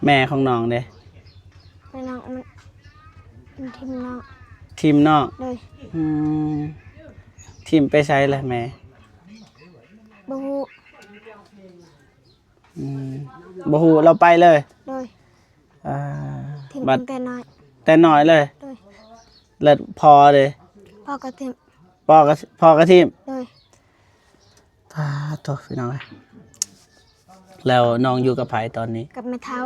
ແມ່ຂອງນ້ອງເດ້? ແມ່ນ້ອງມັນ ມັນຖິ້ມນ້ອງ. ຖິ້ມນ້ອງ? ໂດຍ. ອືມ ຖິ້ມໄປໃສລະແມ່? ບໍ່ຮູ້. ອືມ ບໍ່ຮູ້ ລາວໄປເລີຍ? ໂດຍ. ອ່າ ຖິ້ມ ບັດ ຕັ້ງແຕ່ນ້ອຍ. ແຕ່ນ້ອຍເລີຍ? ໂດຍ. ແລ້ວພໍ່ເດ້? ພໍ່ກໍຖິ້ມ. ພໍ່ກໍ ພໍ່ກໍຖິ້ມ? ໂດຍ. ປາດໂທ້ ພີ່ນ້ອງເອີຍ ແລ້ວນ້ອງຢູ່ກັບໃຜຕອນນີ້? ກັບແມ່ເຖົ້າ.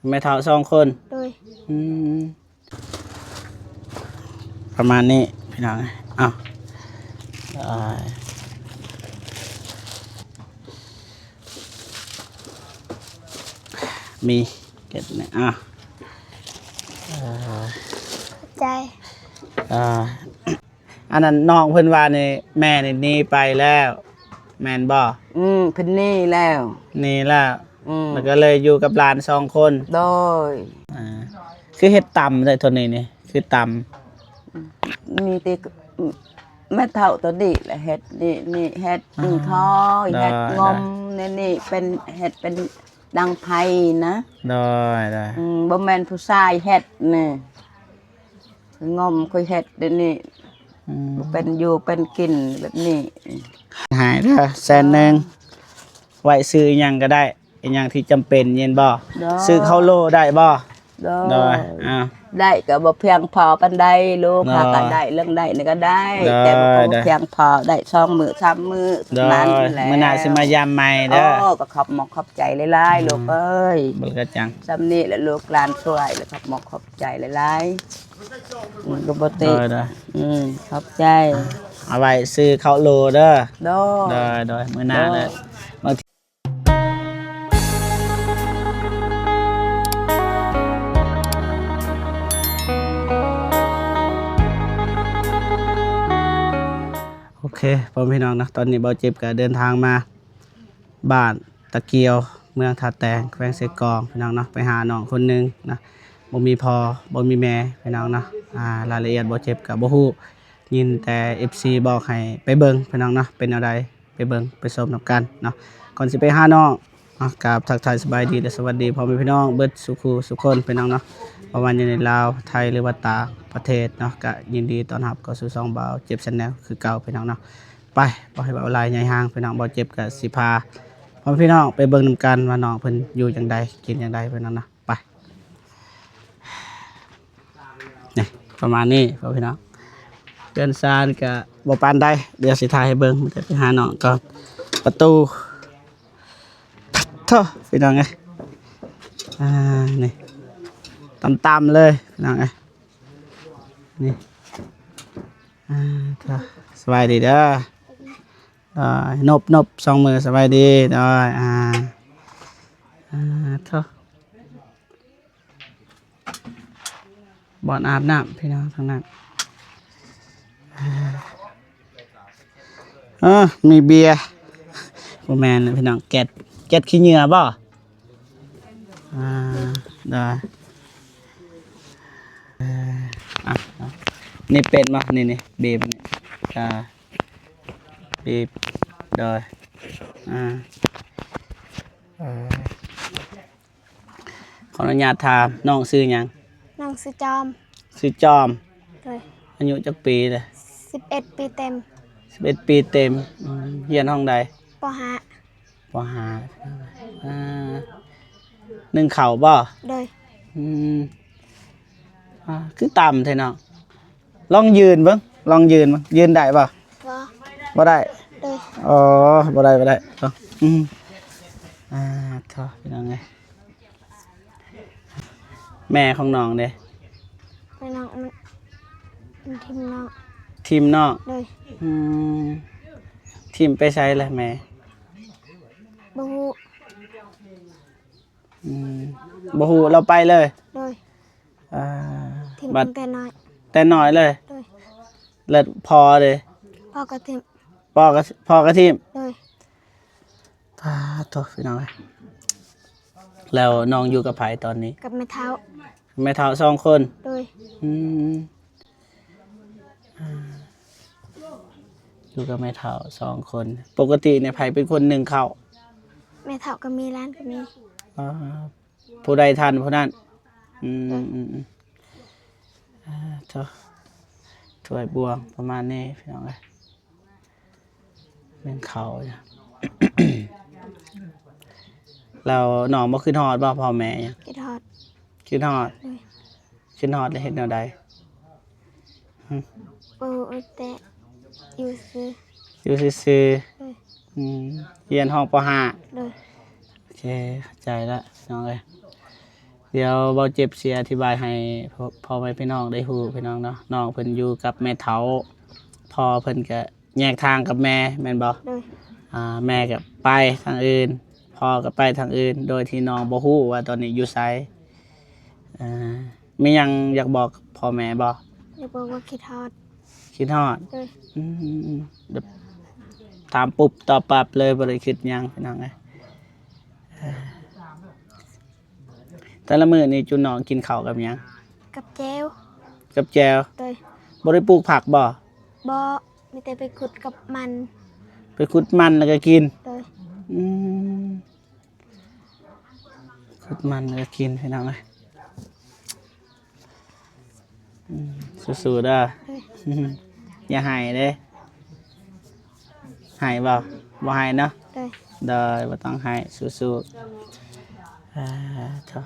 ແມ່ເຖົ້າສອງຄົນ? ໂດຍ. ອືມ ປະມານນີ້ພີ່ນ້ອງເອີຍ. ເອົາ ເອີ ມີເກັບນີ້ ເອົາ ເອີ ຂອບໃຈ. ເອີ ອັນນັ້ນນ້ອງເພິ່ນວ່ານີ້ ແມ່ນີ້ໜີໄປແລ້ວ ແມ່ນບໍ່? ອືມ ເພິ່ນໜີແລ້ວ. ໜີແລ້ວ. ອືມ ແລ້ວກໍເລີຍຢູ່ກັບຫຼານສອງຄົນ. ໂດຍ. ອ່າ ຄືເຮັດຕຳໄດ້ໂຕນີ້ນີ້ ຄືຕຳ. ອືມ ມີແຕ່ແມ່ເຖົ້າໂຕນີ້ແຫຼະເຮັດ ນີ້ ນີ້ເຮັດ ອືມ ນີ້ ຄ່ອຍເຮັດ ໂດຍ ງົມ ໂດຍ ນີ້ ນີ້ເປັນ ເຮັດເປັນດັງໄຟນະ. ໂດຍ ໂດຍ. ອືມ ບໍ່ແມ່ນຜູ້ຊາຍເຮັດນີ້. ງົມຂ້ອຍເຮັດດຽວນີ້. ອືມ ເປັນຢູ່ເປັນກິນແບບນີ້. ໃຫ້ເດີແສນໜຶ່ງ ໄວ້ຊື້ອີ່ຫຍັງກໍໄດ້ ອີ່ຫຍັງທີ່ຈຳເປັນ ແມ່ນບໍ່? ໂດຍ. ຊື້ເຂົ້າໂລໄດ້ບໍ່? ໂດຍ. ໂດຍ ອ້າວ ໄດ້ກໍບໍ່ພຽງພໍປານໃດ ໂລ ໂດຍ ພາກັນໄດ້ ເລື່ອງໄດ້ນີ້ກໍໄດ້ ໂດຍ ແຕ່ບໍ່ ໂດຍ ພຽງພໍ ໄດ້ສອງມື້ສາມມື້ ໂດຍ ນັ້ນແຫຼະ. ມື້ໜ້າຊິມາຢາມໃໝ່ເດີ. ໂອ້ ກໍຂອບມົກຂອບໃຈຫຼາຍໆ ອືມ ລູກເອີຍ ບໍ່ກະຈັງ ຊ່ຳນີ້ແຫຼະ ລູກຫຼານຊ່ວຍ ແລ້ວຂອບມົກຂອບໃຈຫຼາຍໆ. ອືມ ກໍບໍ່ຕິ. ໂດຍ ໂດຍ. ອືມ ຂອບໃຈ. ເອົາໄວ້ຊື້ເຂົ້າໂລເດີ. ໂດຍ ໂດຍ ໂດຍ. ມື້ໜ້າເດີ ໂດຍ ບາງທີ ໂອເຄ ພໍ່ແມ່ພີ່ນ້ອງເນາະ ຕອນນີ້ບ່າວເຈັບກໍເດີນທາງມາ ບ້ານຕະກຽວ ເມືອງທ່າແຕງ ແຂວງເຊກອງ ພີ່ນ້ອງເນາະ ໄປຫານ້ອງຄົນໜຶ່ງນະ ບໍ່ມີພໍ່ບໍ່ມີແມ່ ພີ່ນ້ອງເນາະ. ອ່າ ລາຍລະອຽດບ່າວເຈັບກໍບໍ່ຮູ້ ຍິນແຕ່ເອັຟຊີບອກໃຫ້ໄປເບິ່ງ ພີ່ນ້ອງເນາະ ເປັນແນວໃດ ໄປເບິ່ງໄປຊົມນຳກັນເນາະ. ກ່ອນຊິໄປຫານ້ອງເນາະ ກາບທັກທາຍສະບາຍດີ ແລະ ສະຫວັດດີພໍ່ແມ່ພີ່ນ້ອງເບິດສູ່ຄູ່ສູ່ຄົນ ພີ່ນ້ອງເນາະ ບໍ່ວ່າຢູ່ໃນລາວ ໄທ ຫຼືວ່າຕ່າງປະເທດເນາະ ກະຍິນດີຕ້ອນຮັບເຂົ້າສູ່ຊ່ອງບ່າວເຈັບ Channel ຄືເກົ່າ ພີ່ນ້ອງເນາະ. ໄປ ບໍ່ໃຫ້ເວົ້າຫຼາຍໃຫຍ່ຮ່າງ ພີ່ນ້ອງ ບ່າວເຈັບກະຊິພາພໍ່ແມ່ພີ່ນ້ອງໄປເບິ່ງນຳກັນວ່ານ້ອງເພິ່ນຢູ່ຈັ່ງໃດ ກິນຈັ່ງໃດ ພີ່ນ້ອງເນາະ. ໄປ ນີ້ ປະມານນີ້ພໍ່ພີ່ນ້ອງ ເຮືອນຊານກະບໍ່ປານໃດ ດຽວຊິຖ່າຍໃຫ້ເບິ່ງ ໄປຫານ້ອງກ່ອນ. ປະຕູ ໂທ້ ພີ່ນ້ອງເອີຍ ອ່າ ນີ້ ຕ່ຳໆເລີຍ ພີ່ນ້ອງເອີຍ ນີ້. ອ່າ ສະບາຍດີເດີ ອ່າ ນົບໆ ສອງມື ສະບາຍດີ ໂດຍ. ອ່າ ອ່າ ໂທ້ ບ່ອນອາບນ້ຳ ພີ່ນ້ອງ ທາງນັ້ນ. ເອີ ມີເບຍ ບໍ່ແມ່ນ ພີ່ນ້ອງ ແກັດ ແກັດຂີ້ເຫຍື້ອບໍ່? ອ່າ ໄດ້ ເອີ ອ່ະ ນີ້ເປັນບໍ່? ນີ້ ນີ້ ບີບນີ້ ອ່າ ບີບ ໂດຍ ອ່າ ເອີ ຂໍອະນຸຍາດຖາມ ນ້ອງຊື່ຫຍັງ? ນ້ອງຊື່ຈອມ. ຊື່ຈອມ. ໂດຍ. ອາຍຸຈັກປີລະ? ສິບເອັດປີເຕັມ. ສິບເອັດປີເຕັມ. ອືມ ຮຽນຫ້ອງໃດ? ປໍຫ້າ. ປໍຫ້າ. ອ່າ ໜຶ້ງເຂົ້າບໍ່? ໂດຍ. ອືມ ອ່າ ຄືຕ່ຳແທ້ເນາະ. ລອງຢືນເບິ່ງ ລອງຢືນເບິ່ງ ຢືນໄດ້ບໍ່? ບໍ່ ບໍ່ໄດ້. ໂດຍ. ອໍ ບໍ່ໄດ້ ບໍ່ໄດ້. ອືມ ອ່າ ໂທ້ ພີ່ນ້ອງເອີຍ ແມ່ຂອງນ້ອງເດ້? ແມ່ນ້ອງມັນ ມັນຖິ້ມນ້ອງ. ຖິ້ມນ້ອງ? ໂດຍ. ອືມ ຖິ້ມໄປໃສລະແມ່? ບໍ່ຮູ້. ອືມ ບໍ່ຮູ້ ລາວໄປເລີຍ? ໂດຍ. ອ່າ ຖິ້ມ ບັດ ຕັ້ງແຕ່ນ້ອຍ. ແຕ່ນ້ອຍເລີຍ? ໂດຍ. ແລ້ວພໍ່ເດ້? ພໍ່ກໍຖິ້ມ. ພໍ່ກໍ ພໍ່ກໍຖິ້ມ? ໂດຍ. ປາດໂທ້ ພີ່ນ້ອງເອີຍ ແລ້ວນ້ອງຢູ່ກັບໃຜຕອນນີ້? ກັບແມ່ເຖົ້າ. ແມ່ເຖົ້າສອງຄົນ? ໂດຍ. ອືມ ອ່າ ຢູ່ກັບແມ່ເຖົ້າສອງຄົນ. ປົກກະຕິນີ້ໃຜເປັນຄົນໜຶ້ງເຂົ້າ? ແມ່ເຖົ້າກໍມີ ຫຼານກໍມີ. ອ່າ ຜູ້ໃດທັນຜູ້ນັ້ນ. ອືມ ອືມ ອືມ ອ່າ ໂທ້ ຖ້ວຍບ່ວງປະມານນີ້ພີ່ນ້ອງເອີຍ. ໜຶ້ງເຂົ້າຢູ່ ແລ້ວນ້ອງບໍ່ຄິດຮອດບໍ່ພໍ່ແມ່ຫຍັງ? ຄິດຮອດ ຄິດຮອດ. ໂດຍ ຄິດຮອດແລ້ວເຮັດແນວໃດ? ຫຶ? ບໍ່ຮູ້ ແຕ່ຢູ່ຊື່ ຢູ່ຊື່ໆ. ໂດຍ ອືມ ຮຽນຫ້ອງ ປໍຫ້າ. ໂດຍ ໂອເຄ ເຂົ້າໃຈລະນ້ອງເອີຍ. ດຽວເບົາເຈັບຊິອະທິບາຍໃຫ້ພໍ່ ພໍ່ແມ່ພີ່ນ້ອງໄດ້ຮູ້ພີ່ນ້ອງເນາະ. ນ້ອງເພິ່ນຢູ່ກັບແມ່ເຖົ້າ ພໍ່ເພິ່ນກະແຍກທາງກັບແມ່ແມ່ນບໍ່? ໂດຍ ອ່າ ແມ່ກະໄປທາງອື່ນ ພໍ່ກະໄປທາງອື່ນ ໂດຍທີ່ນ້ອງບໍ່ຮູ້ວ່າຕອນນີ້ຢູ່ໃສ. ອ່າ ມີຫຍັງຢາກບອກພໍ່ແມ່ບໍ່? ຢາກບອກວ່າຄິດຮອດ ຄິດຮອດ. ໂດຍ ອືມ ແບບຖາມປຸບຕອບປັບເລີຍ ບໍ່ໄດ້ຄິດຫຍັງພີ່ນ້ອງເອີຍ. ແຕ່ລະມື້ນີ້ຈຸນ້ອງກິນເຂົ້າກັບຫຍັງ? ກັບແຈ່ວ ກັບແຈ່ວ. ໂດຍ ບໍ່ໄດ້ປູກຜັກບໍ່? ບໍ່ ມີແຕ່ໄປຂຸດກັບມັນ ໄປຂຸດມັນແລ້ວກະກິນ. ໂດຍ ອືມ ຂຸດມັນແລ້ວກະກິນພີ່ນ້ອງເອີຍ. ອືມ ສູ້ໆເດີ ເອີ ຢ່າໄຫ້ເດ້. ໄຫ້ບໍ່? ບໍ່ໄຫ້ເນາະ. ໂດຍ ໂດຍ ບໍ່ຕ້ອງໄຫ້ ສູ້ໆ. ອ່າ ໂທ້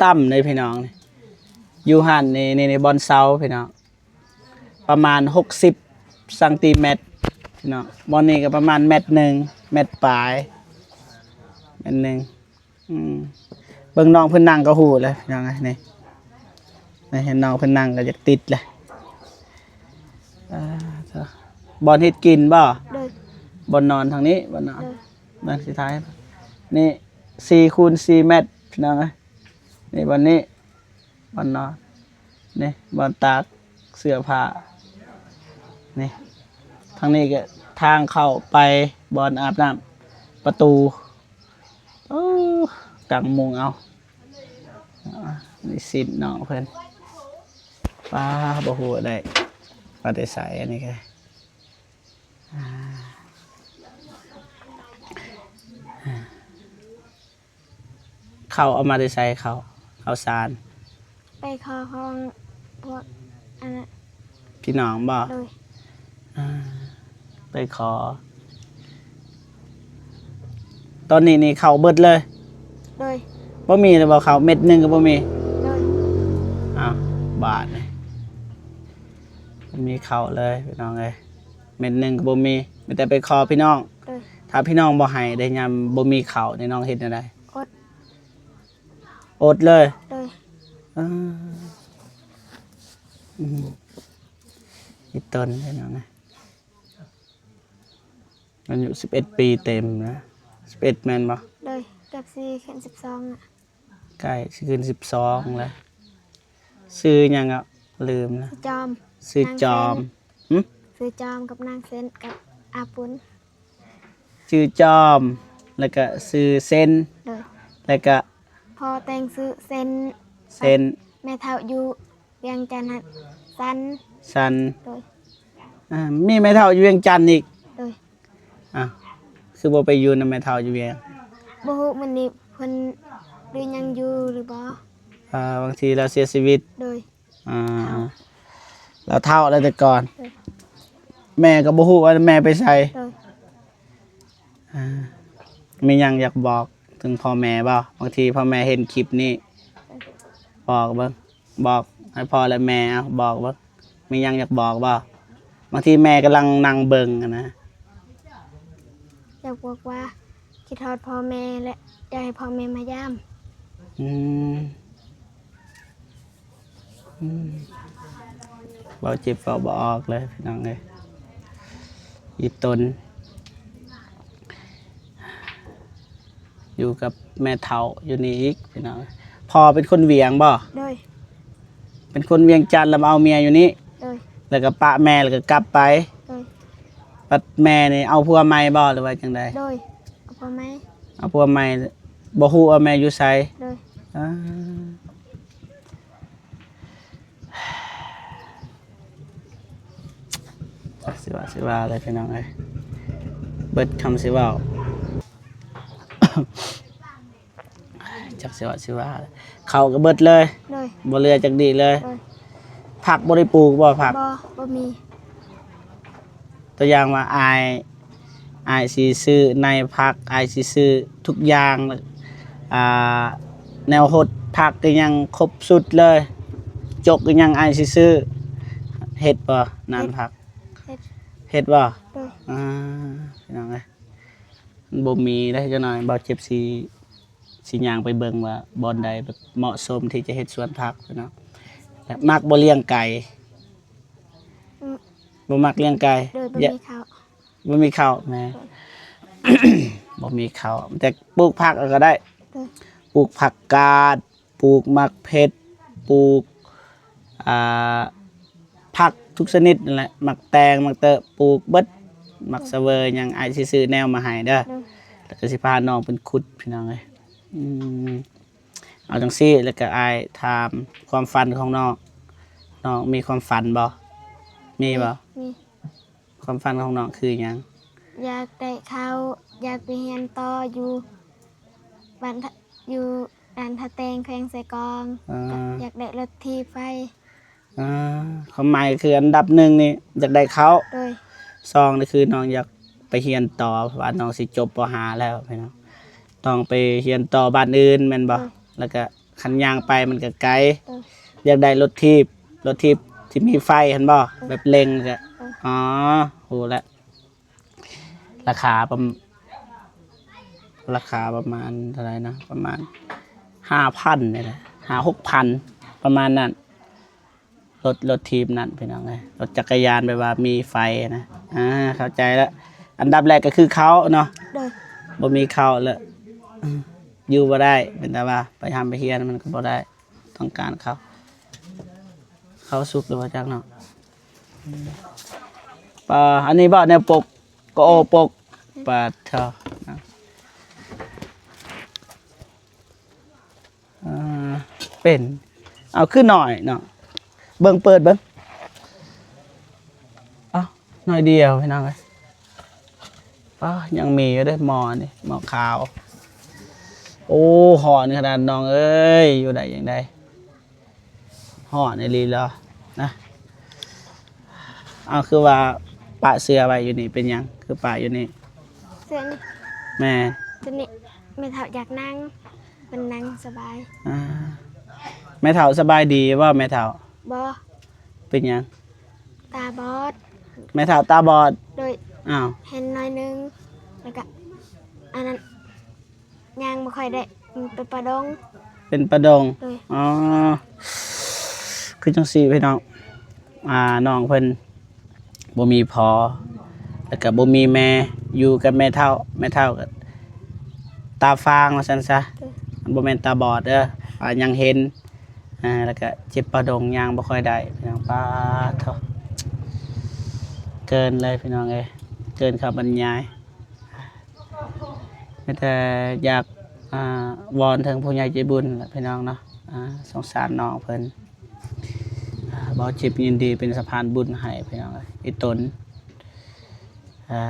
ຕ່ຳເດ້ພີ່ນ້ອງ ຢູ່ຫັ້ນນີ້ ນີ້ ນີ້ບ່ອນເຊົາພີ່ນ້ອງ ປະມານຫົກສິບຊັງຕີແມັດພີ່ນ້ອງ. ບ່ອນນີ້ກະປະມານແມັດໜຶ່ງ ແມັດປາຍ ແມັດໜຶ່ງ. ອືມ ເບິ່ງນ້ອງເພິ່ນນັ່ງກະຮູ້ແລ້ວພີ່ນ້ອງເອີຍ ນີ້ ນີ້ ເຫັນນ້ອງເພິ່ນນັ່ງກະຢາກຕິດແຫຼະ. ອ່າ ບ່ອນເຮັດກິນບໍ່? ໂດຍ ບ່ອນນອນທາງນີ້ ບ່ອນນອນ. ໂດຍ ເບິ່ງຊິຖ່າຍ ນີ້ສີ່ຄູນສີ່ແມັດພີ່ນ້ອງເອີຍ. ນີ້ບ່ອນນີ້ ບ່ອນນອນ ນີ້ບ່ອນຕາກເສື້ອຜ້າ. ນີ້ ທາງນີ້ກະທາງເຂົ້າໄປບ່ອນອາບນ້ຳ ປະຕູ. ໂອ້ ກາງມຸງເອົາ. ອ່າ ນີ້ສິດນ້ອງເພິ່ນ. ປ້າ ບໍ່ຮູ້ໄດ້ມາແຕ່ໃສ ອັນນີ້ກະ ອ່າ ເຂົ້າເອົາມາແຕ່ໃສ? ເຂົ້າ ເຂົ້າສານ ໄປຂໍຂອງພວກອັນນັ້ນ ພີ່ນ້ອງບໍ່? ໂດຍ ອ່າ ໄປຂໍ. ຕອນນີ້ນີ້ເຂົ້າເບິດເລີຍ? ໂດຍ ບໍ່ມີແລ້ວບໍ່ເຂົ້າ ເມັດໜຶ່ງກະບໍ່ມີ? ໂດຍ ອ້າວ ບາດນີ້ ບໍ່ມີເຂົ້າເລີຍພີ່ນ້ອງເອີຍ ເມັດໜຶ່ງກະບໍ່ມີ ມີແຕ່ໄປຂໍພີ່ນ້ອງ. ໂດຍ ຖ້າພີ່ນ້ອງບໍ່ໃຫ້ເດ້ ຍາມບໍ່ມີເຂົ້ານີ້ ນ້ອງເຮັດແນວໃດ? ອົດ ອົດເລີຍ? ໂດຍ ເອີ ອືມ ອີ່ຕົນເດ້ນ້ອງນະ ອາຍຸສິບເອັດປີເຕັມນະ ສິບເອັດແມ່ນບໍ່? ໂດຍ ເກືອບຊິຂຶ້ນສິບສອງ ໃກ້ຊິຂຶ້ນສິບສອງແລ້ວ. ຊື່ຫຍັງເກາະ? ລືມລະ. ຊື່ຈອມ ຊື່ຈອມ. ຫຶ? ຊື່ຈອມກັບນາງເຊັນກັບອາປຸນ. ຊື່ຈອມ ແລ້ວກະຊື່ເຊັນ. ໂດຍ ແລ້ວກະ ພໍ່ແຕ່ງຊື່ເຊັນ ເຊັນ ແມ່ເຖົ້າຢູ່ວຽງຈັນຫັ້ນ ສັນ ສັນ. ໂດຍ ອ່າ ມີແມ່ເຖົ້າຢູ່ວຽງຈັນອີກ? ໂດຍ ອ້າວ ຄືບໍ່ໄປຢູ່ນຳແມ່ເຖົ້າຢູ່ວຽງ? ບໍ່ຮູ້ມື້ນີ້ເພິ່ນຫຼືຍັງຢູ່ຫຼືບໍ່. ອ່າ ບາງທີລາວເສຍຊີວິດ. ໂດຍ ອ່າ ລາວເຖົ້າແລ້ວແຕ່ກ່ອນ. ໂດຍ ແມ່ກະບໍ່ຮູ້ວ່າແມ່ໄປໃສ. ໂດຍ ອ່າ ມີຫຍັງຢາກບອກເຖິງພໍ່ແມ່ບໍ່? ບາງທີພໍ່ແມ່ເຫັນຄລິບນີ້ ບອກເບິ່ງ ບອກໃຫ້ພໍ່ແລະແມ່ ເອົາ ບອກເບິ່ງ ມີຫຍັງຢາກບອກບໍ່? ບາງທີແມ່ກຳລັງນັ່ງເບິ່ງຫັ້ນນະ. ຢາກບອກວ່າຄິດຮອດພໍ່ແມ່ ແລະ ຢາກໃຫ້ພໍ່ແມ່ມາຢາມ. ອືມ ອືມ ເວົ້າເຈັບເວົ້າບໍ່ອອກເລີຍພີ່ນ້ອງເອີຍ ອີ່ຕົນ. ຢູ່ກັບແມ່ເຖົ້າຢູ່ນີ້ອີກພີ່ນ້ອງ. ພໍ່ເປັນຄົນວຽງບໍ່? ໂດຍ ເປັນຄົນວຽງຈັນ ແລ້ວມາເອົາເມຍຢູ່ນີ້. ໂດຍ ແລ້ວກະປະແມ່ ແລ້ວກະກັບໄປ. ໂດຍ ບັດແມ່ນີ້ເອົາຜົວໃໝ່ບໍ່ ຫຼືວ່າຈັ່ງໃດ? ໂດຍ ເອົາຜົວໃໝ່. ເອົາຜົວໃໝ່ ບໍ່ຮູ້ວ່າແມ່ຢູ່ໃສ? ໂດຍ ອ່າ ຊິວ່າ ຊິວ່າແຫຼະພີ່ນ້ອງເອີຍ ເບິດຄຳຊິເວົ້າ. ຈັກຊິວ່າ ຊິວ່າ ເຂົ້າກໍເບິດເລີຍ ໂດຍ ບໍ່ເຫຼືອຈັກດີເລີຍ ໂດຍ ຜັກບໍ່ໄດ້ປູກບໍ່? ຜັກ ບໍ່ ບໍ່ມີ ຕົວຢ່າງວ່າ ອ້າຍ ອ້າຍຊິຊື້ໃນຜັກ ອ້າຍຊິຊື້ທຸກຢ່າງ ອ່າ ແນວຫົດຜັກກໍຍັງຄົບຊຸດເລີຍ ຈົກກໍຍັງອ້າຍຊິຊື້ ເຮັດບໍ່ ນານຜັກ ເຮັດ ເຮັດບໍ່? ໂດຍ ອ່າ ພີ່ນ້ອງເອີຍ ມັນບໍ່ມີເດ້ ຈັກໜ່ອຍບ່າວເຈັບຊິ ຊິຍ່າງໄປເບິ່ງວ່າບ່ອນໃດແບບເໝາະສົມທີ່ຈະເຮັດສວນຜັກເນາະ ແລະ ມັກບໍ່ລ້ຽງໄກ່? ອືມ ບໍ່ມັກລ້ຽງໄກ່ ໂດຍ ບໍ່ມີເຂົ້າ ບໍ່ມີເຂົ້າ ແມ່ນ ບໍ່ມີເຂົ້າ ແຕ່ປູກຜັກເອົາກໍໄດ້ ໂດຍ ປູກຜັກກາດ ປູກໝາກເຜັດ ປູກ ອ່າ ຜັກທຸກຊະນິດນັ້ນແຫຼະ ໝາກແຕງ ໝາກເຕີ ປູກເບິດ ໝາກສະເຫວີຍຫຍັງ ອ້າຍຊິຊື້ແນວມາໃຫ້ເດີ ໂດຍ ແລ້ວກໍຊິພານ້ອງເພິ່ນຂຸດ ພີ່ນ້ອງເອີຍ ອືມ ເອົາຈັ່ງຊີ້ ແລ້ວກໍອ້າຍຖາມຄວາມຝັນຂອງນ້ອງ ນ້ອງມີຄວາມຝັນບໍ່? ມີບໍ່? ມີ ຄວາມຝັນຂອງນ້ອງຄືຫຍັງ? ຢາກໄດ້ເຂົ້າ ຢາກໄປຮຽນຕໍ່ຢູ່ບ້ານ ຢູ່ດ່ານທ່າແຕງ ແຂວງເຊກອງ ເອີ ຢາກໄດ້ລົດຖີບໄຟ ເອີ ຄວາມໝາຍກໍຄືອັນດັບໜຶ່ງນີ້ຢາກໄດ້ເຂົ້າ ໂດຍ ສອງນີ້ຄືນ້ອງຢາກໄປຮຽນຕໍ່ ເພາະວ່ານ້ອງຊິຈົບ ປໍຫ້າ ແລ້ວພີ່ນ້ອງ ຕ້ອງໄປຮຽນຕໍ່ບ້ານອື່ນແມ່ນບໍ່? ໂດຍ ແລ້ວກະຄັນຍ່າງໄປມັນກະໄກ ໂດຍ ຢາກໄດ້ລົດຖີບ ລົດຖີບທີ່ມີໄຟຫັ້ນບໍ່? ໂດຍ ແບບເລັ່ງກະ ໂດຍ ອໍ ຮູ້ແລ້ວ ລາຄາປະມານ ລາຄາປະມານເທົ່າໃດນະ ປະມານຫ້າພັນນີ້ແຫຼະ ຫ້າຫົກພັນ ປະມານນັ້ນ ລົດ ລົດຖີບນັ້ນພີ່ນ້ອງເອີຍ ລົດຈັກກະຍານແບບວ່າມີໄຟນະ ອ່າ ເຂົ້າໃຈແລ້ວ ອັນດັບແລກກໍຄືເຂົ້າເນາະ ໂດຍ ບໍ່ມີເຂົ້າແລ້ວ ຢູ່ບໍ່ໄດ້ ແມ່ນແຕ່ວ່າໄປຮ່ຳໄປຮຽນມັນກໍບໍ່ໄດ້ ຕ້ອງການເຂົ້າ ເຂົ້າສຸກຫຼືວ່າຈັກເນາະ ປາ ອັນນີ້ບໍ່ແນວປົກ ກໍໂອປົກ ປາເທາະ ອ່າ ເປັນ ເອົາ ຄືໜ້ອຍເນາະ ເບິ່ງ ເປີດເບິ່ງ ເອົ້າ ໜ້ອຍດຽວພີ່ນ້ອງເອີຍ ປ້າ ຍັງມີຢູ່ເດ້ ໝໍ້ນີ້ ໝໍ້ຂາວ ໂອ້ ຮ້ອນຂະໜາດ ນ້ອງເອີຍ ຢູ່ໄດ້ຈັ່ງໃດ ຮ້ອນອີ່ຫຼີເນາະ ນະ ເອົາ ຄືວ່າປະເສື້ອໄວ້ຢູ່ນີ້ ເປັນຫຍັງ ຄືປະຢູ່ນີ້? ເສື້ອນີ້ ແມ່ນ ຕົວນີ້ແມ່ເຖົ້າຢາກນັ່ງ ເພິ່ນນັ່ງສະບາຍ ອ່າ ແມ່ເຖົ້າສະບາຍດີບໍ່ແມ່ເຖົ້າ? ບໍ່ ເປັນຫຍັງ? ຕາບອດ ແມ່ເຖົ້າຕາບອດ ໂດຍ ອ້າວ ເຫັນໜ້ອຍໜຶ່ງ ແລ້ວກະ ອັນນັ້ນ ຍ່າງບໍ່ຄ່ອຍໄດ້ ເປັນປະດົງ ເປັນປະດົງ ໂດຍ ອໍ ຄືຈັ່ງຊີ້ພີ່ນ້ອງ ອ່າ ນ້ອງເພິ່ນບໍ່ມີພໍ່ ແລ້ວກະບໍ່ມີແມ່ ຢູ່ກັບແມ່ເຖົ້າ ແມ່ເຖົ້າກໍຕາຟາງວ່າຊັ້ນຊະ ໂດຍ ບໍ່ແມ່ນຕາບອດເດີ ອ່າ ຍັງເຫັນ ອ່າ ແລ້ວກະເຈັບປະດົງ ຍ່າງບໍ່ຄ່ອຍໄດ້ພີ່ນ້ອງ ປາໂທ້ ເກີນເລີຍພີ່ນ້ອງເອີຍ ເກີນຄຳບັນຍາຍ. ມີແຕ່ຢາກ ອ່າ ວອນເຖິງຜູ້ໃຫຍ່ໃຈບຸນແຫຼະພີ່ນ້ອງເນາະ ອ່າ ສົງສານນ້ອງເພິ່ນ ອ່າ ບ່າວຈິບຍິນດີເປັນສະພານບຸນໃຫ້ພີ່ນ້ອງເອີຍ ອີ່ຕົນ ອ່າ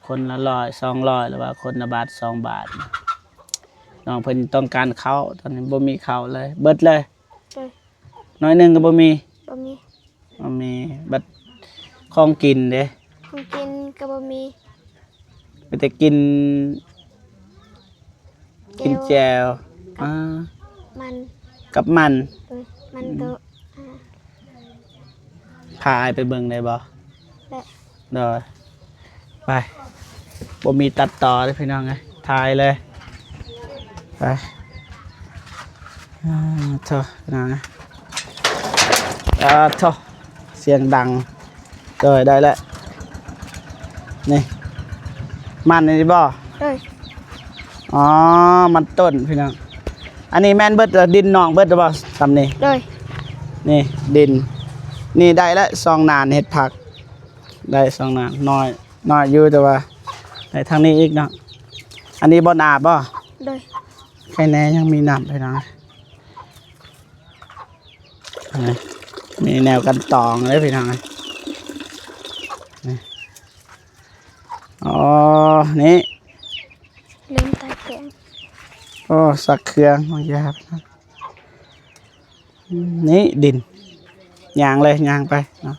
ຄົນລະຮ້ອຍ ສອງຮ້ອຍ ຫຼືວ່າຄົນລະບາດ ສອງບາດ ນ້ອງເພິ່ນຕ້ອງການເຂົ້າ ຕອນນີ້ບໍ່ມີເຂົ້າເລີຍ ເບິດເລີຍ ໂດຍ ໜ້ອຍໜຶ່ງກໍບໍ່ມີ ບໍ່ມີ ບໍ່ມີ ບັດຂອງກິນເດ້? ຂອງກິນກໍບໍ່ມີ ມີແຕ່ກິນ ແຈ່ວ ກິນແຈ່ວ ກັບ ອ່າ ມັນ ກັບມັນ ໂດຍ ມັນໂຕ ອືມ ອ່າ ພາອ້າຍໄປເບິ່ງໄດ້ບໍ່? ໄດ້ ໂດຍ ໄປ ບໍ່ມີຕັດຕໍ່ເດ້ພີ່ນ້ອງເອີຍ ຖ່າຍເລີຍ ໄປ ອ່າ ໂທ້ ພີ່ນ້ອງເອີຍ ອ່າ ໂທ້ ສຽງດັງ ໂດຍ ໄດ້ແລ້ວ ນີ້ ມັນນີ້ບໍ່? ໂດຍ ອໍ ມັນຕົ້ນພີ່ນ້ອງ ອັນນີ້ແມ່ນເບິດລະ ດິນນ້ອງເບິດລະບໍ່ ຊ່ຳນີ້? ໂດຍ ນີ້ດິນ ນີ້ໄດ້ລະ ສອງໜານເຮັດຜັກ ໄດ້ສອງໜານ ນ້ອຍ ນ້ອຍຢູ່ ແຕ່ວ່າໄດ້ທາງນີ້ອີກເນາະ ອັນນີ້ບ່ອນອາບບໍ່? ໂດຍ ໃຄແນ່ຍັງມີນ້ຳພີ່ນ້ອງ ນີ້ ມີແນວກັນຕອງເດ້ພີ່ນ້ອງ ນີ້ ອໍ ນີ້ ເລີ່ມຕາແກງ ໂອ້ ຊັກເຄື່ອງບາງຢ່າງ. ນີ້ດິນ ຍ່າງເລີຍ ຍ່າງໄປເນາະ.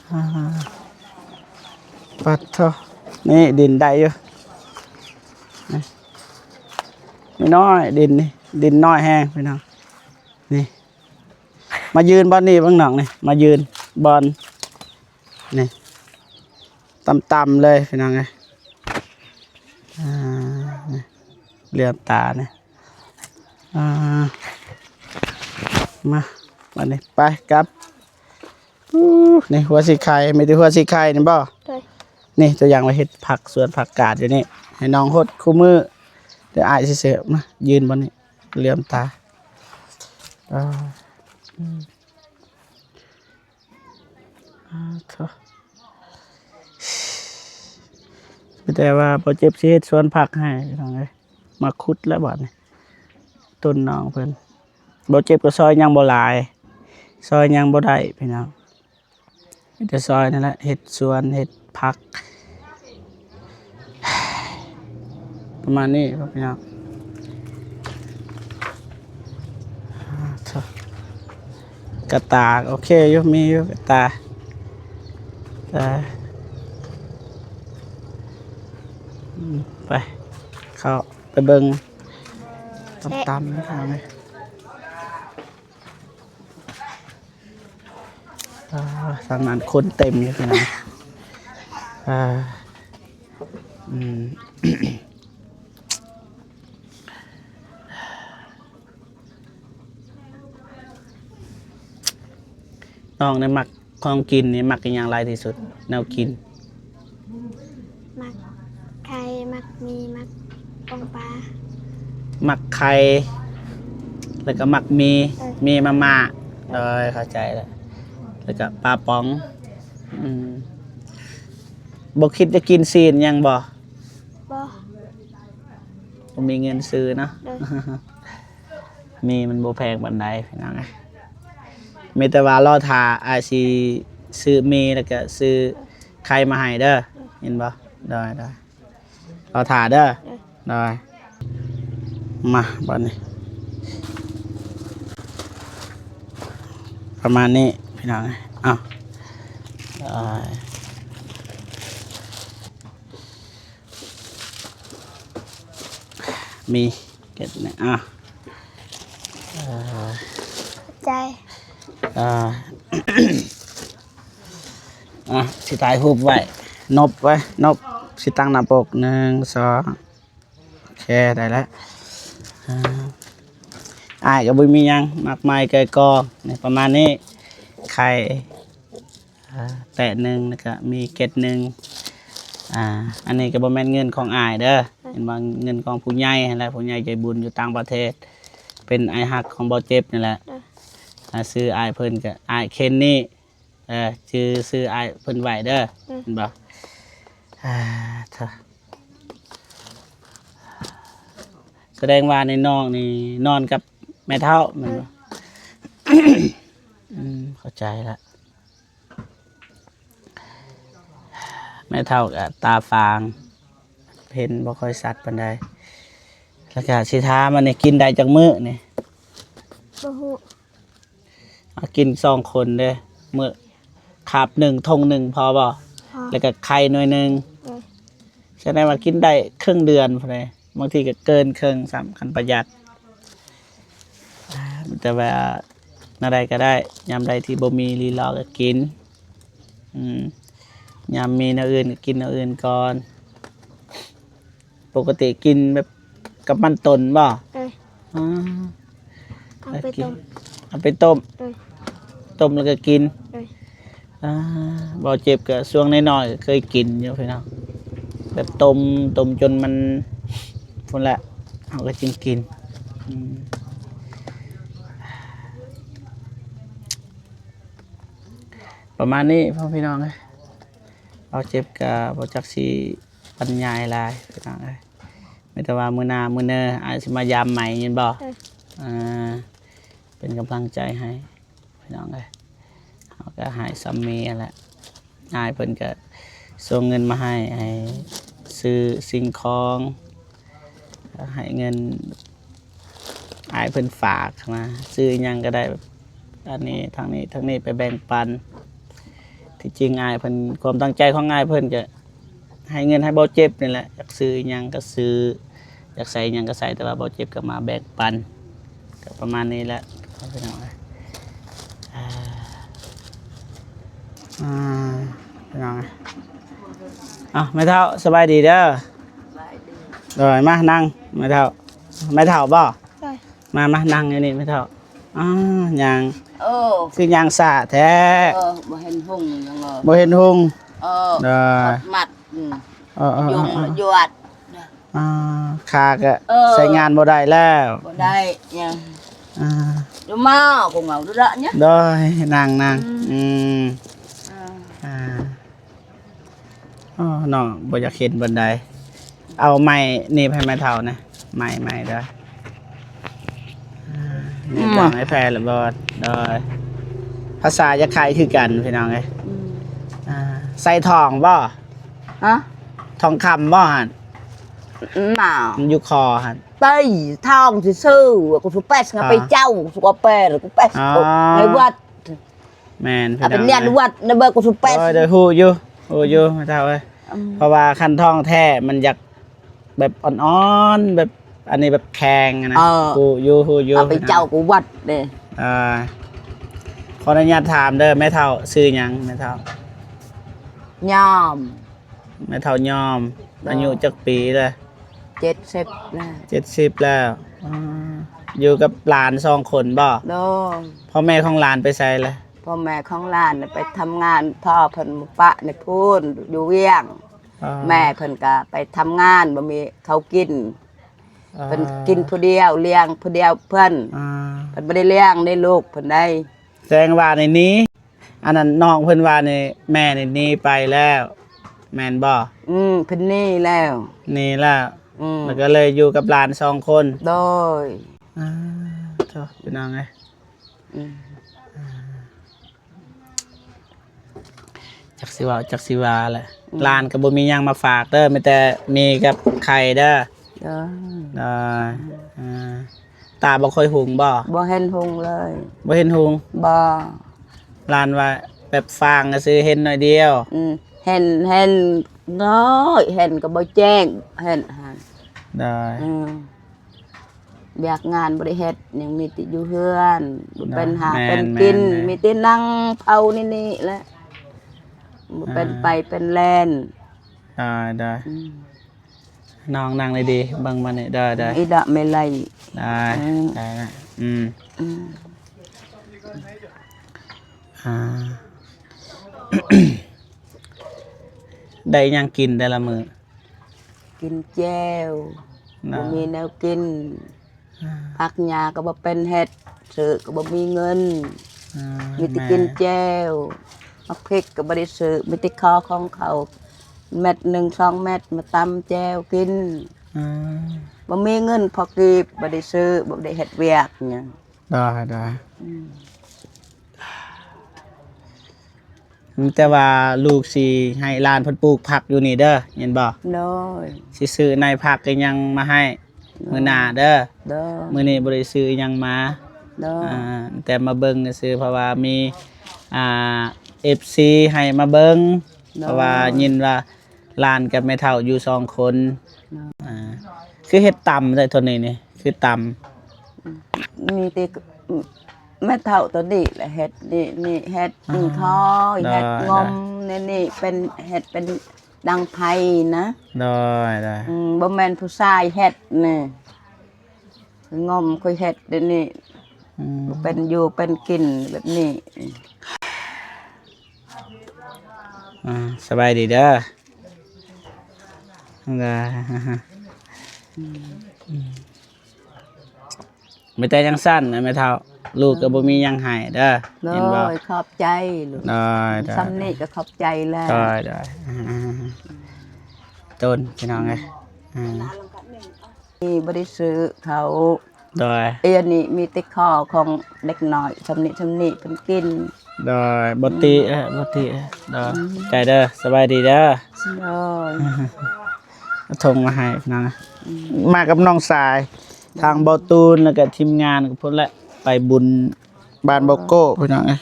ອ່າ ປາດໂທ້ ນີ້ດິນໄດ້ຢູ່ ນີ້ນ້ອຍ ດິນນີ້ ດິນນ້ອຍແຮງພີ່ນ້ອງ. ນີ້ ມາຢືນບ່ອນນີ້ເບິ່ງນ້ອງນີ້ ມາຢືນບ່ອນນີ້ ຕ່ຳໆເລີຍພີ່ນ້ອງເອີຍ. ອ່າ ນີ້ ເຫຼືອມຕານີ້. ອ່າ ມາ ບາດນີ້ໄປກັບ. ອູ້ ນີ້ຫົວສີໄຄ ມີແຕ່ຫົວສີໄຄນີ້ບໍ່? ໂດຍ. ນີ້ຕົວຢ່າງວ່າເຮັດຜັກ ສວນຜັກກາດຢູ່ນີ້ ໃຫ້ນ້ອງຫົດຄູ່ມື້. ດຽວອ້າຍຊິເສີບ ມາຢືນບ່ອນນີ້ ເຫຼືອມຕາ. ອ່າ ອືມ ອ່າ ໂທ້ ມີແຕ່ວ່າບໍ່ເຈັບຊິເຮັດສວນຜັກໃຫ້ພີ່ນ້ອງເອີຍ. ມາຂຸດແລ້ວບາດນີ້ ຕົ້ນນ້ອງເພິ່ນ. ບໍ່ເຈັບກໍຊອຍຫຍັງບໍ່ຫຼາຍ ຊອຍຫຍັງບໍ່ໄດ້ພີ່ນ້ອງ. ມີແຕ່ຊອຍນັ້ນແຫຼະ ເຮັດສວນ ເຮັດຜັກ ປະມານນີ້ພີ່ນ້ອງ. ອ່າ ໂທ້ ກະຕ່າ ໂອເຄຢູ່ ມີຢູ່ກະຕ່າ. ໄປ ເຂົ້າໄປເບິ່ງ ແຊະ ຕ່ຳໆ ນະ. ອ່າ ທາງນັ້ນຄົນເຕັມຢູ່ພີ່ນ້ອງ. ອ່າ ອືມ ນ້ອງນີ້ມັກຂອງກິນນີ້ ມັກອີ່ຫຍັງຫຼາຍທີ່ສຸດ? ແນວກິນ ມັກໄຂ່ ມັກໝີ່ ມັກ ປອງປາ ໝາກໄຂ່ ແລ້ວກໍໝາກໝີ່ ເອີ ໝີ່ມາມ່າ. ໂດຍ ເຂົ້າໃຈແລ້ວ ແລ້ວກໍປາປອງ. ອືມ ບໍ່ຄິດຈະກິນຊີ້ນຫຍັງບໍ່? ບໍ່ ບໍ່ມີເງິນຊື້ເນາະ. ໂດຍ ໝີ່ມັນບໍ່ແພງປານໃດພີ່ນ້ອງ. ມີແຕ່ວ່າລໍຖ້າອ້າຍຊິຊື້ໝີ່ ແລ້ວກໍຊື້ໄຂ່ມາໃຫ້ເດີ ເຫັນບໍ່? ໂດຍ ໂດຍ. ລໍຖ້າເດີ. ໂດຍ ມາບາດນີ້ ປະມານນີ້ພີ່ນ້ອງ. ເອົາ ເອີ ມີເກັດນີ້ ອ່ະ ເອີ ໃຈ ອ່າ ອ່ະ ຊິຖ່າຍຮູບໄວ້ ນົບໄວ້ ນົບ ຊິຕັ້ງໜ້າປົກ ໜຶ່ງ ສອງ ໂອເຄ ໄດ້ແລ້ວ. ອ່າ ອ້າຍກໍບໍ່ມີຫຍັງມາກມາຍ ໄກ່ກອງນີ້ ປະມານນີ້ ໄຂ່ ອ່າ ແຕະໜຶ່ງ ແລ້ວກໍມີເກັດໜຶ່ງ. ອ່າ ອັນນີ້ກໍບໍ່ແມ່ນເງິນຂອງອ້າຍເດີ ເຫັນບໍ່? ເງິນຂອງຜູ້ໃຫຍ່ຫັ້ນແຫຼະ ຜູ້ໃຫຍ່ໃຈບຸນຢູ່ຕ່າງປະເທດ ເປັນອ້າຍຮັກຂອງບໍ່ເຈັບນີ້ແຫຼະ. ອ່າ ຊື່ອ້າຍເພິ່ນກໍ ອ້າຍເຄນນີ້ ເອີ ຊື່ ຊື່ອ້າຍເພິ່ນໄວ້ເດີ ເຫັນບໍ່? ອ່າ ສະແດງວ່າໃນນ້ອງນີ້ນອນກັບແມ່ເຖົ້າແມ່ນບໍ່? ອືມ ເຂົ້າໃຈລະ. ແມ່ເຖົ້າກໍຕາຟາງ ເຫັນບໍ່ຄ່ອຍຊັດປານໃດ. ແລ້ວກໍຊິຖາມ ອັນນີ້ກິນໄດ້ຈັກມື້ນີ້? ບໍ່ຮູ້. ເອົາ ກິນສອງຄົນເດ້ ມື້ ຄາບໜຶ່ງ ຖົງໜຶ່ງພໍບໍ່? ພໍ. ແລ້ວກໍໄຂ່ໜ່ວຍໜຶ່ງ. ໂດຍ. ສະແດງວ່າກິນໄດ້ເຄິ່ງເດືອນພຸ້ນເດ ບາງທີກໍເກີນເຄິ່ງຊ້ຳ ຄັນປະຢັດ. ແຕ່ວ່າແນວໃດກໍໄດ້ ຍາມໃດທີ່ບໍ່ມີລີລໍກໍກິນ. ອືມ ຍາມມີແນວອື່ນກໍກິນແນວອື່ນກ່ອນ. ປົກກະຕິກິນແບບກັບມັນຕົ້ນບໍ່? ໂດຍ. ອືມ ເອົາໄປຕົ້ມ ເອົາໄປຕົ້ມ. ໂດຍ. ຕົ້ມແລ້ວກໍກິນ. ໂດຍ. ອ່າ ບໍ່ເຈັບກໍຊ່ວງນ້ອຍໆກໍເຄີຍກິນຢູ່ພີ່ນ້ອງ ແບບຕົ້ມ ຕົ້ມຈົນມັນພຸ້ນແຫຼະ ເຮົາກໍຈຶ່ງກິນ. ອືມ ປະມານນີ້ພໍ່ພີ່ນ້ອງເອີຍ ບໍ່ເຈັບກໍບໍ່ຈັກຊິບັນຍາຍຫຼາຍພີ່ນ້ອງເອີຍ. ມີແຕ່ວ່າມື້ໜ້າມື້ເນີອ້າຍຊິມາຢາມໃໝ່ແມ່ນບໍ່? ເອີ ອ່າ ເປັນກຳລັງໃຈໃຫ້ພີ່ນ້ອງເອີຍ. ເຮົາກໍໃຫ້ຊ່ຳນີ້ຫັ້ນແຫຼະ ອ້າຍເພິ່ນກໍສົ່ງເງິນມາໃຫ້ ໃຫ້ຊື້ສິ່ງຂອງ ໃຫ້ເງິນອ້າຍເພິ່ນຝາກມາ ຊື້ຫຍັງກໍໄດ້ ແບບອັນນີ້ທາງນີ້ທາງນີ້ໄປແບ່ງປັນ. ທີ່ຈິງອ້າຍເພິ່ນ ຄວາມຕັ້ງໃຈຂອງອ້າຍເພິ່ນກໍໃຫ້ເງິນໃຫ້ເບົາເຈັບນີ້ແຫຼະ ຢາກຊື້ຫຍັງກໍຊື້ ຢາກໃສ່ຫຍັງກໍໃສ່ ແຕ່ວ່າເບົາເຈັບກໍມາແບ່ງປັນ ກໍປະມານນີ້ແຫຼະພີ່ນ້ອງເອີຍ. ອ່າ ອ່າ ພີ່ນ້ອງເອີຍ ເອົ້າ ແມ່ເຖົ້າ ສະບາຍດີເດີ. ສະບາຍດີ. ໂດຍ ມານັ່ງແມ່ເຖົ້າ. ແມ່ເຖົ້າບໍ່? ໂດຍ. ມາ ມານັ່ງຢູ່ນີ້ແມ່ເຖົ້າ. ອ້າ ຍ່າງ ເອີ ຄືຍ່າງຊ້າແທ້. ເອີ ບໍ່ເຫັນຫຸ່ງຫຍັງເລີຍ. ບໍ່ເຫັນຫຸ່ງ. ເອີ ໂດຍ ມັດ ອືມ ເອີ ເອີ ເອີ ຍົງລະຍວດ. ອ່າ ຂາກໍ ເອີ ໃຊ້ງານບໍ່ໄດ້ແລ້ວ ບໍ່ໄດ້ຫຍັງ. ອ່າ ຢູ່ມາກໍເຫງົາດຸດະຫຍັງ. ໂດຍ ນັ່ງໆ ອືມ ອືມ ອ່າ ອ່າ ອໍ ນ້ອງບໍ່ຢາກເຫັນປານໃດ. ເອົາໄມ້ໜີບໃຫ້ແມ່ເຖົ້ານະ ໄມ້ ໄມ້ເດີ. ອ່າ ໜີບ ອືມ ບອກໃຫ້ແພລະບໍດ. ໂດຍ ພາສາຈະໄຄຄືກັນພີ່ນ້ອງເອີຍ. ອືມ ອ່າ ໃສ່ທອງບໍ່? ຮະ? ທອງຄຳບໍ່ຫັ້ນ? ໜາວ ຢູ່ຄໍຫັ້ນ. ໄປທອງຊື່ໆ ກູຊິແປສງາ ອ່າ ໄປເຈົ້າ ກູຊິແປ ກູແປສ ອ່າ ໃນວັດ. ແມ່ນ ເອົາໄປ ພີ່ນ້ອງ ນຽນວັດນະເບີ ກູຊິແປສ. ໂດຍ ໂດຍ ຮູ້ຢູ່ ຮູ້ຢູ່ ອືມ ແມ່ເຖົ້າເອີຍ. ອືມ ເພາະວ່າຄັນທອງແທ້ມັນຢາກແບບອ່ອນໆ ແບບ ອັນນີ້ແບບແຂງນະ. ເອີ ຮູ້ຢູ່ ຮູ້ຢູ່ ເອົາໄປເຈົ້າກູວັດເດ້. ອ່າ ຂໍອະນຸຍາດຖາມເດີ ແມ່ເຖົ້າຊື່ຫຍັງແມ່ເຖົ້າ? ຍອມ. ແມ່ເຖົ້າຍອມ. ໂດຍ. ອາຍຸຈັກປີແລ້ວ? ເຈັດສິບແລ້ວ. ເຈັດສິບແລ້ວ. ອືມ ຢູ່ກັບຫຼານສອງຄົນບໍ່? ໂດຍ. ພໍ່ແມ່ຂອງຫຼານໄປໃສລະ? ພໍ່ແມ່ຂອງຫຼານໄປທຳງານ ພໍ່ເພິ່ນມາປະໃນພຸ້ນ ຢູ່ວຽງ. ອໍ. ແມ່ເພິ່ນກໍໄປທຳງານ ບໍ່ມີເຂົ້າກິນ. ອໍ. ເພິ່ນກິນຜູ້ດຽວ ລ້ຽງຜູ້ດຽວເພິ່ນ. ອໍ. ເພິ່ນບໍ່ໄດ້ລ້ຽງໃນລູກເພິ່ນໃດ. ແສດງວ່າໃນນີ້ ອັນນັ້ນນ້ອງເພິ່ນວ່ານີ້ ແມ່ນີ້ໜີໄປແລ້ວ ແມ່ນບໍ່? ອືມ ເພິ່ນໜີແລ້ວ. ໜີແລ້ວ. ອືມ ແລ້ວກໍເລີຍຢູ່ກັບຫຼານສອງຄົນ. ໂດຍ. ອ່າ ໂທ້ ພີ່ນ້ອງເອີຍ. ອືມ ອ່າ ຈັກຊິເວົ້າ ຈັກຊິວ່າແຫຼະ. ອືມ ຫຼານກໍບໍ່ມີຫຍັງມາຝາກເດີ ມີແຕ່ໝີ່ກັບໄຂ່ເດີ. ໂດຍ. ໂດຍ. ອ່າ ຕາບໍ່ຄ່ອຍຮຸ່ງບໍ່? ບໍ່ເຫັນຮຸ່ງເລີຍ. ບໍ່ເຫັນຮຸ່ງ? ບໍ່. ຫຼານວ່າແບບຟາງຊື່ ເຫັນໜ້ອຍດຽວ. ອືມ ເຫັນ ເຫັນນ້ອຍ ເຫັນກໍບໍ່ແຈ້ງ ເຫັນຫັ້ນ. ໂດຍ. ອືມ ວຽກງານບໍ່ໄດ້ເຮັດ ຍັງມີແຕ່ຢູ່ເຮືອນ ບໍ່ເປັນຫາເປັນກິນ ແມ່ນໆໆ ມີແຕ່ນັ່ງເຝົ້ານີ້ນີ້ແຫຼະ ບໍ່ເປັນ ອ່າ ໄປເປັນແລ່ນ. ໄດ້ໆ ອືມ ນ້ອງນັ່ງດີໆ ເບິ່ງມານີ້ ໄດ້ໆ ອີດະແມ່ໄລ. ໄດ້ ອືມ ໄດ້ລະ ອືມ ອືມ ອ່າ ໄດ້ຫຍັງກິນແຕ່ລະມື້? ກິນແຈ່ວ ນະ ບໍ່ມີແນວກິນ. ອ່າ ຜັກຫຍ້າກໍບໍ່ເປັນເຮັດ ຊື້ກໍບໍ່ມີເງິນ. ອ່າ ມີແຕ່ ແມ່ ກິນແຈ່ວ ໝາກພິກກໍບໍ່ໄດ້ຊື້ ມີແຕ່ຂໍຂອງເຂົາເມັດໜຶ່ງສອງເມັດ ມາຕຳແຈ່ວກິນ. ອ່າ ບໍ່ມີເງິນພໍກີບ ບໍ່ໄດ້ຊື້ ບໍ່ໄດ້ເຮັດວຽກຫຍັງ. ໄດ້ໆ ອືມ ມີແຕ່ວ່າລູກຊິໃຫ້ຫຼານເພິ່ນປູກຜັກຢູ່ນີ້ເດີ ເຫັນບໍ່? ໂດຍ. ຊິຊື້ໃນຜັກອີ່ຫຍັງມາໃຫ້ ໂດຍ ມື້ໜ້າເດີ. ໂດຍ. ມື້ນີ້ບໍ່ໄດ້ຊື້ອີ່ຫຍັງມາ. ໂດຍ. ອ່າ ແຕ່ມາເບິ່ງຊື່ໆ ເພາະວ່າມີ ອ່າ ເອັຟຊີ ໃຫ້ມາເບິ່ງ. ໂດຍ. ເພາະວ່າຍິນວ່າຫຼານກັບແມ່ເຖົ້າຢູ່ສອງຄົນ. ໂດຍ. ອ່າ ຄືເຮັດຕຳໄດ້ໂຕນີ້ນີ້ ຄືຕຳ ມີແຕ່ ແມ່ເຖົ້າໂຕນີ້ແຫຼະເຮັດ ນີ້ ນີ້ເຮັດ ອໍ ນີ້ ຄ່ອຍ ໂດຍ ເຮັດງົມ ໂດຍ ນີ້ ນີ້ເປັນ ເຮັດເປັນດັງໄຟນະ. ໂດຍ ໂດຍ. ອືມ ບໍ່ແມ່ນຜູ້ຊາຍເຮັດນີ້ ງົມຄ່ອຍເຮັດດຽວນີ້. ອືມ ບໍ່ເປັນຢູ່ເປັນກິນແບບນີ້. ອ່າ ສະບາຍດີເດີ. ໄດ້ ອືມ ອືມ ມີແຕ່ຈັ່ງຊັ້ນນະແມ່ເຖົ້າ ລູກກໍບໍ່ມີຫຍັງໃຫ້ເດີ. ໂດຍ. ເຫັນບໍ່? ຂອບໃຈລູກ. ໂດຍ ໂດຍ. ສ່ຳນີ້ກໍຂອບໃຈແລ້ວ. ໂດຍ ໂດຍ. ອືມ ຕົ້ນ ພີ່ນ້ອງເອີຍ. ອືມ ນີ້ບໍ່ໄດ້ຊື້ເຂົ້າ. ໂດຍ. ອັນນີ້ມີແຕ່ຂໍຂອງເດັກນ້ອຍ ສ່ຳນີ້ ສ່ຳນີ້ເພິ່ນກິນ. ໂດຍ. ບໍ່ຕິ ອືມ ເອີ ບໍ່ຕິ ເອີ. ໂດຍ. ອືມ ໃຈເດີ. ສະບາຍດີເດີ. ໂດຍ. ເອົາຖົງມາໃຫ້ພີ່ນ້ອງ. ມາກັບນ້ອງຊາຍ ທາງເບົາຕູນ ແລ້ວກະທີມງານກັບພຸ້ນແຫຼະ ໄປບຸນບ້ານເບົາໂກ້ພີ່ນ້ອງເອີຍ.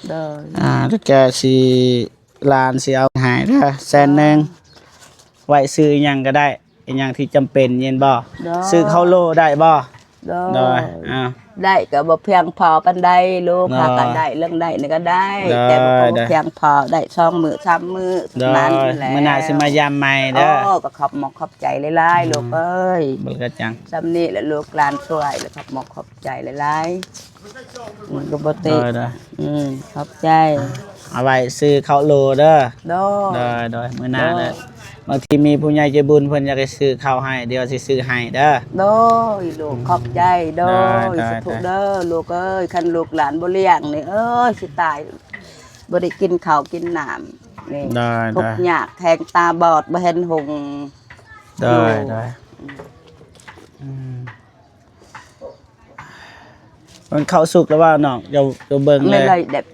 ໂດຍ ອ່າ ແລ້ວກະຊິ ຫຼານຊິເອົາໃຫ້ເດີ ແສນໜຶ່ງ ໄວ້ຊື້ອີ່ຫຍັງກໍໄດ້ ອີ່ຫຍັງທີ່ຈຳເປັນ ແມ່ນບໍ່? ໂດຍ ຊື້ເຂົ້າໂລໄດ້ບໍ່? ໂດຍ ໂດຍ ອ້າວ ໄດ້ກໍບໍ່ພຽງພໍປານໃດລູກ ໂດຍ ຫາກໍໄດ້ ເລື່ອງໄດ້ນີ້ກໍໄດ້ ໂດຍ ແຕ່ບໍ່ ໂດຍ ພຽງພໍ ໄດ້ສອງມື້ສາມມື້ ໂດຍ ນັ້ນແຫຼະ ມື້ໜ້າຊິມາຢາມໃໝ່ເດີ. ໂອ້ ກໍຂອບມົກຂອບໃຈຫຼາຍໆ ອືມ ລູກເອີຍ ບໍ່ກະຈັງ ສ່ຳນີ້ແຫຼະ ລູກຫຼານຊ່ວຍ ແລ້ວຂອບມົກຂອບໃຈຫຼາຍໆ. ອືມ ກໍບໍ່ຕິ ໂດຍໆ ອືມ ຂອບໃຈ ເອົາໄວ້ຊື້ເຂົ້າໂລເດີ. ໂດຍ ໂດຍໆ ມື້ໜ້າ ໂດຍ ເດີ ບາງທີມີຜູ້ໃຫຍ່ໃຈບຸນເພິ່ນຢາກໃຫ້ຊື້ເຂົ້າໃຫ້ ດຽວຊິຊື້ໃຫ້ເດີ. ໂດຍລູກ ອືມ ຂອບໃຈ ໂດຍ ໂດຍໆ ສາທຸເດີ ລູກເອີຍ ຄັນລູກຫຼານບໍ່ລ້ຽງນີ້ ເອີຍ ຊິຕາຍ ບໍ່ໄດ້ກິນເຂົ້າກິນນ້ຳນີ້ ໂດຍໆ ທຸກຍາກແທງຕາບອດ ບໍ່ເຫັນຫຸ່ງ ໂດຍໆ ອືມ ອືມ ມັນເຂົ້າສຸກແລ້ວວ່ານ້ອງ ເຈົ້າ ເຈົ້າເບິ່ງແລ້ວ ແບບ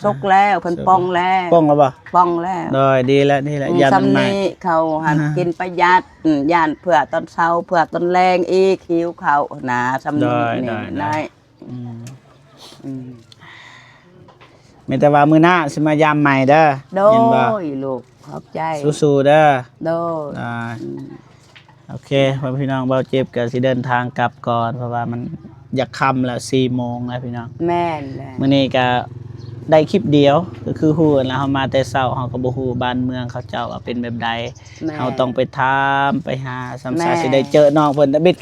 ສຸກແລ້ວ ເພິ່ນ ສຸກ ປ່ອງແລ້ວ ປ່ອງແລ້ວບໍ່? ປ່ອງແລ້ວ ໂດຍ ດີແລ້ວ ດີແລ້ວ ອືມ ຢ້ານມັນໄໝ້ ສ່ຳນີ້ເຂົາຫັ້ນ ອ່າ ກິນປະຢັດ ອືມ ຢ້ານເພື່ອຕອນເຊົ້າ ເພື່ອຕອນແລງອີກ ຫິວເຂົ້ານະ ສ່ຳນີ້ ໂດຍ ນີ້ ໂດຍ ໄດ້ ອືມ ອືມ ມີແຕ່ວ່າມື້ໜ້າຊິມາຢາມໃໝ່ເດີ ໂດຍ ເຫັນບໍ່? ລູກ ຂອບໃຈ ສູ້ໆເດີ ໂດຍ ອືມ ໂອເຄ ພໍ່ແມ່ພີ່ນ້ອງ ເບົາເຈັບກໍຊິເດີນທາງກັບກ່ອນ ເພາະວ່າມັນຢາກຄ່ຳແລ້ວ ສີ່ໂມງແລ້ວພີ່ນ້ອງ. ແມ່ນແຫຼະ ມື້ນີ້ກໍໄດ້ຄລິບດຽວ ກໍຄືຮູ້ແລ້ວ ເຮົາມາແຕ່ເຊົ້າ ເຮົາກໍບໍ່ຮູ້ບ້ານເມືອງເຂົາເຈົ້າວ່າເປັນແບບໃດ ແມ່ນ ເຮົາຕ້ອງໄປຖາມໄປຫາ ສ່ຳ ແມ່ນ ສາຊິໄດ້ເຈີນ້ອງເພິ່ນ ດາວິດ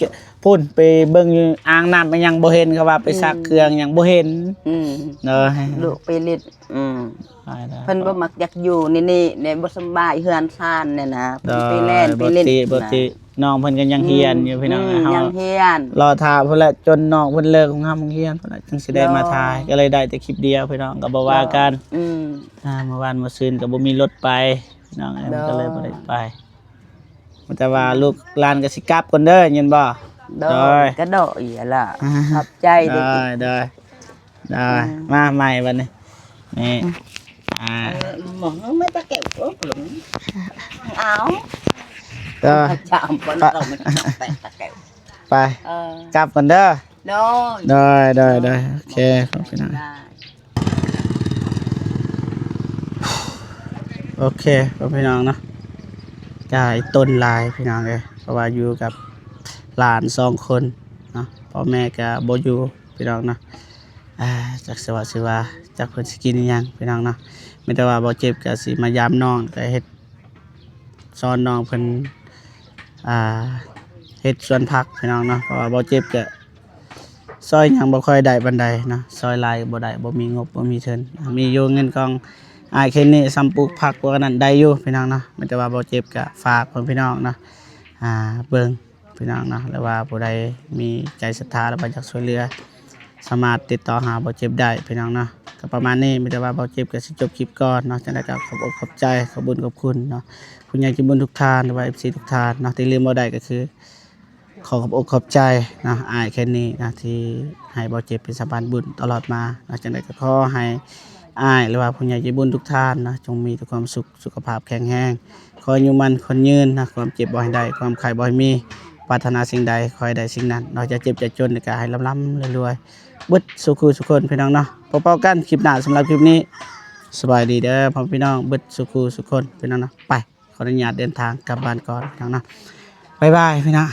ພຸ້ນ ໄປເບິ່ງຢູ່ອ່າງນ້ຳ ຍັງບໍ່ເຫັນ ເຂົາວ່າໄປ ອືມ ຊັກເຄື່ອງ ຍັງບໍ່ເຫັນ ອືມ ເນາະ ລູກໄປຫຼິ້ນ ອືມ ໄປແລ້ວ ເພິ່ນບໍ່ມັກຢາກຢູ່ໃນນີ້ ໃນບໍ່ສຳບາຍເຮືອນຊານນີ້ນະ ໂດຍ ເພິ່ນໄປແລ່ນໄປຫຼິ້ນ ບໍ່ຕິ ບໍ່ຕິ ນະ ນ້ອງເພິ່ນກໍຍັງຮຽນຢູ່ ອືມ ພີ່ນ້ອງ ອືມ ເຮົາຍັງຮຽນ ລໍຖ້າພຸ້ນແຫຼະ ຈົນນ້ອງເພິ່ນເລີກໂຮງຮຽນພຸ້ນແຫຼະ ຈຶ່ງຊິໄດ້ມາ ໂດຍ ຖ່າຍ ກໍເລີຍໄດ້ແຕ່ຄລິບດຽວ ພີ່ນ້ອງ ກໍບໍ່ວ່າກັນ ໂດຍ ອືມ ອ່າ ມື້ວານມື້ຊືນກໍບໍ່ມີລົດໄປ ພີ່ນ້ອງເອີຍ ໂດຍ ມັນກໍເລີຍບໍ່ໄດ້ໄປ. ແຕ່ວ່າ ອືມ ລູກຫຼານກໍຊິກັບກ່ອນເດີ ຍິນບໍ່? ໂດຍ ໂດຍ ກະໂດຍລະ ອ່າ ຂອບໃຈ ໂດຍ ໂດຍ ໂດຍ ອືມ ມາໃໝ່ບັດນີ້ ນີ້ ອືມ ອ່າ ເອີ ໝໍ ແມ່ຕາແກ້ວ ໂອ້ ເອົາ ໂດຍ ຈຳບໍ່ໄດ້ ແປະຕາແກ້ວ ໄປ ເອີ ກັບກ່ອນເດີ ໂດຍ ໂດຍ ໂດຍ ໂດຍ ໂອເຄ ຂອບຄຸນນະ ໂອເຄ ພໍ່ແມ່ພີ່ນ້ອງເນາະ ກາຍຕົນຫຼາຍພີ່ນ້ອງເອີຍ ເພາະວ່າຢູ່ກັບຫຼານສອງຄົນເນາະ ພໍ່ແມ່ກະບໍ່ຢູ່ພີ່ນ້ອງເນາະ ອ່າ ຈັກຊິເວົ້າຊິວ່າ ຈັກເພິ່ນຊິກິນອີ່ຫຍັງພີ່ນ້ອງເນາະ ມີແຕ່ວ່າບໍ່ເຈັບກະຊິມາຢາມນ້ອງ ກະເຮັດ ສອນນ້ອງເພິ່ນ ອ່າ ເຮັດສວນຜັກພີ່ນ້ອງເນາະ ເພາະວ່າບໍ່ເຈັບກະ ຊອຍຫຍັງບໍ່ຄ່ອຍໄດ້ປານໃດເນາະ ຊອຍຫຼາຍກໍບໍ່ໄດ້ ບໍ່ມີງົບ ບໍ່ມີທຶນ ມີຢູ່ເງິນຂອງອ້າຍແຄ່ນີ້ ສ່ຳປູກຜັກພວກນັ້ນໄດ້ຢູ່ພີ່ນ້ອງເນາະ ມີແຕ່ວ່າບໍ່ເຈັບກະຝາກເພິ່ນພີ່ນ້ອງເນາະ ອ່າ ເບິ່ງພີ່ນ້ອງເນາະ ຫຼືວ່າຜູ້ໃດມີໃຈສັດທາ ຫຼືວ່າຢາກຊ່ວຍເຫຼືອ ສາມາດຕິດຕໍ່ຫາບໍ່ເຈັບໄດ້ພີ່ນ້ອງເນາະ ກໍປະມານນີ້ ມີແຕ່ວ່າບໍ່ເຈັບກໍຊິຈົບຄລິບກ່ອນເນາະ ຈັ່ງໃດກໍຂອບອົກຂອບໃຈ ຂອບບຸນຂອບຄຸນເນາະ ຜູ້ໃຫຍ່ໃຈບຸນທຸກທ່ານ ຫຼືວ່າເອັຟຊີທຸກທ່ານເນາະ ທີ່ລືມບໍ່ໄດ້ກໍຄື ຂໍຂອບອົກຂອບໃຈເນາະ ອ້າຍແຄ່ນີ້ເນາະ ທີ່ໃຫ້ບໍ່ເຈັບເປັນສະພານບຸນຕະຫຼອດມາເນາະ ຈັ່ງໃດກໍຂໍໃຫ້ອ້າຍ ຫຼືວ່າຜູ້ໃຫຍ່ໃຈບຸນທຸກທ່ານເນາະ ຈົ່ງມີແຕ່ຄວາມສຸກ ສຸຂະພາບແຂງແຮງ ຂໍໃຫ້ອາຍຸໝັ້ນຂວັນຍືນເນາະ ຄວາມເຈັບບໍ່ໃຫ້ໄດ້ ຄວາມໄຂ້ບໍ່ໃຫ້ມີ ປາດຖະໜາສິ່ງໃດຂໍໃຫ້ໄດ້ສິ່ງນັ້ນເນາະ ຢ່າເຈັບຢ່າຈົນ ແລ້ວກໍໃຫ້ລ່ຳໆລວຍໆ ເບິດສູ່ຄູ່ສູ່ຄົນພີ່ນ້ອງເນາະ ພໍ້ກັນຄລິບໜ້າ ສຳລັບຄລິບນີ້ ສະບາຍດີເດີພໍ່ແມ່ພີ່ນ້ອງ ເບິດສູ່ຄູ່ສູ່ຄົນພີ່ນ້ອງເນາະ ໄປ ຂໍອະນຸຍາດເດີນທາງກັບບ້ານກ່ອນພີ່ນ້ອງເນາະ ບາຍບາຍພີ່ນ້ອງ.